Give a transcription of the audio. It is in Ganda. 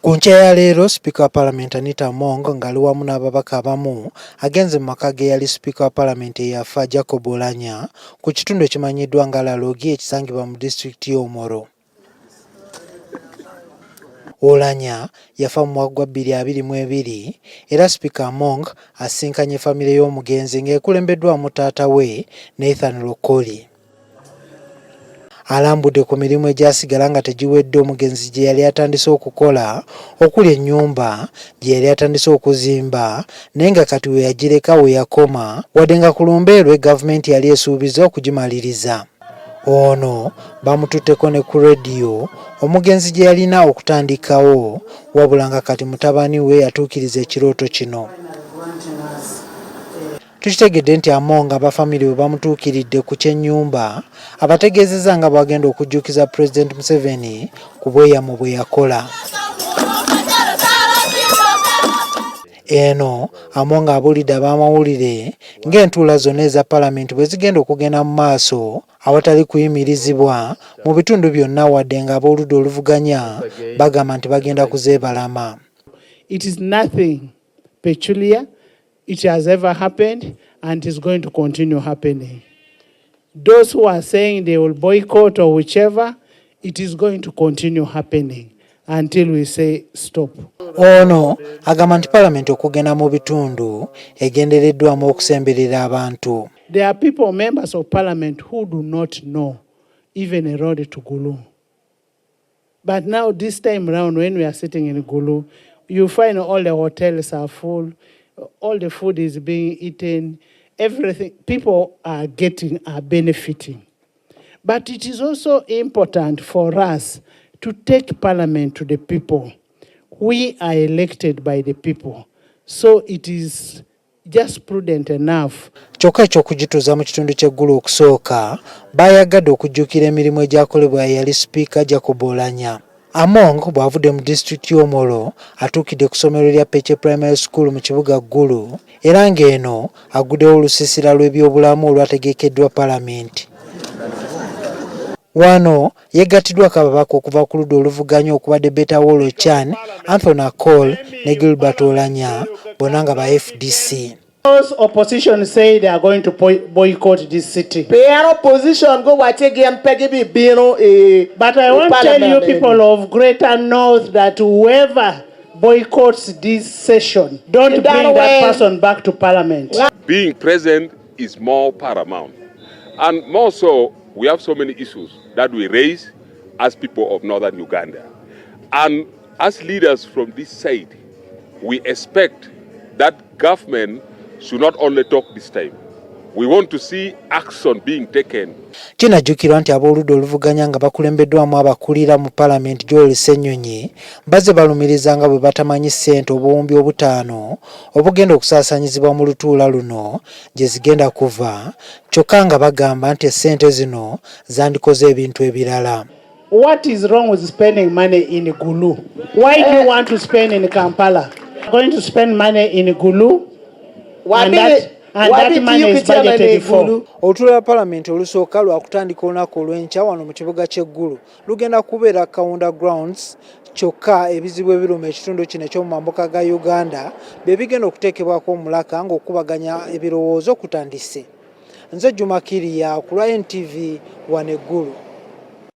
Ku nkya ya leero, Sipiika wa Palamenti Anita Among ng'ali wamu n'ababaka abamu agenze mu maka g'eyali Sipiika wa Palamenti eyafa Jacob Oulanyah ku kitundu ekimanyiddwa nga Lalogi ekisangibwa mu disitulikiti y'e Omoro. Oulanyah yafa mu mwaka gwa 2022 era Sipiika Among asisinkanye famire y'omugenzi ng'ekulembeddwamu taata we Nathan Lokori. Alambudde ku mirimu egyasigala nga tegiwedde omugenzi gye yali atandise okukola okuli ennyumba gye yali atandise okuzimba naye nga kati we yagireka we yakoma wadde nga ku lumbe lwe gavumenti yali esuubiza okugimaliriza. Ono bamututteko ne ku rediyo omugenzi gye yalina okutandikawo wabula nga kati mutabani we yatuukiriza ekirooto kino. Tukitegedde nti Among aba famire bwe bamutuukiridde ku ky'ennyumba abategeezezza nga bw'agenda okujjukiza Pulezidenti Museveni ku bweyamo bwe yakola. Eno Among abuulidde ab'amawulire ng'entuula zonna eza palamenti bwe zigenda okugenda mu maaso awatali kuyimirizibwa mu bitundu byonna wadde ng'ab'oludda oluvuganya bagamba nti bagenda kuzeebalama. It is nothing peculiar. It has ever happened and is going to continue happening. Those who are saying they will boycott or whichever, it is going to continue happening until we say stop. Ono agamba nti palamenti okugenda mu bitundu egendereddwamu okusemberera abantu. There are people, members of parliament, who do not know even a road to Gulu. But now this time round, when we are sitting in Gulu, you find all the hotels are full, all the food is being eaten, everything, people are getting, are benefiting. But it is also important for us to take parliament to the people. We are elected by the people. So it is just prudent enough. Kyokka eky'okugituuza mu kitundu ky'e Gulu okusooka baayagadde okujjukira emirimu egyakolebwa eyali sipiika Jacob Oulanyah. Among bw'avudde mu disitulikiti y'Omoro atuukidde ku ssomero lya Pece Primary School mu kibuga Gulu era ng'eno aguddewo olusiisira lw'ebyobulamu olwategekeddwa palamenti. Wano yeegattiddwako ababaka okuva ku ludda oluvuganya okubadde Betawol Ochan, Anthony Akol ne Gilbert Olanya bonna nga ba FDC. Those opposition say they are going to boycott this city. Opposition go bino e. But I want to tell you people of Greater North that whoever boycotts this session, don't bring that person back to parliament. Being present is more paramount. And more so, we have so many issues that we raise as people of Northern Uganda. And as leaders from this side, we expect that government should not only talk this time. We want to see action being taken. Kinajjukirwa nti ab'oludda oluvuganya nga bakulembeddwamu abakulira mu palamenti Joel Ssenyonyi bazze balumiriza nga bwe batamanyi ssente 5000 obugenda okusaasaanyizibwa mu lutuula luno gye zigenda kuva, kyokka nga bagamba nti essente zino zandikoze ebintu ebirala. What is wrong with spending money in Gulu? Why do you want to spend in Kampala? Going to spend money in Gulu? And that money is budgeted for. Olutuula lwa palamenti olusooka lwakutandika olunaku olw'enkya wano mu kibuga ky'e Gulu. Lugenda kubeera Kaunda Grounds, kyokka ebizibu ebiruma ekitundu kino eky'omu mambuka ga Uganda bye bigenda okuteekebwako omulaka ng'okubaganya ebirowoozo kutandise. Nze Juma Kiriya ku lwa NTV wano e Gulu.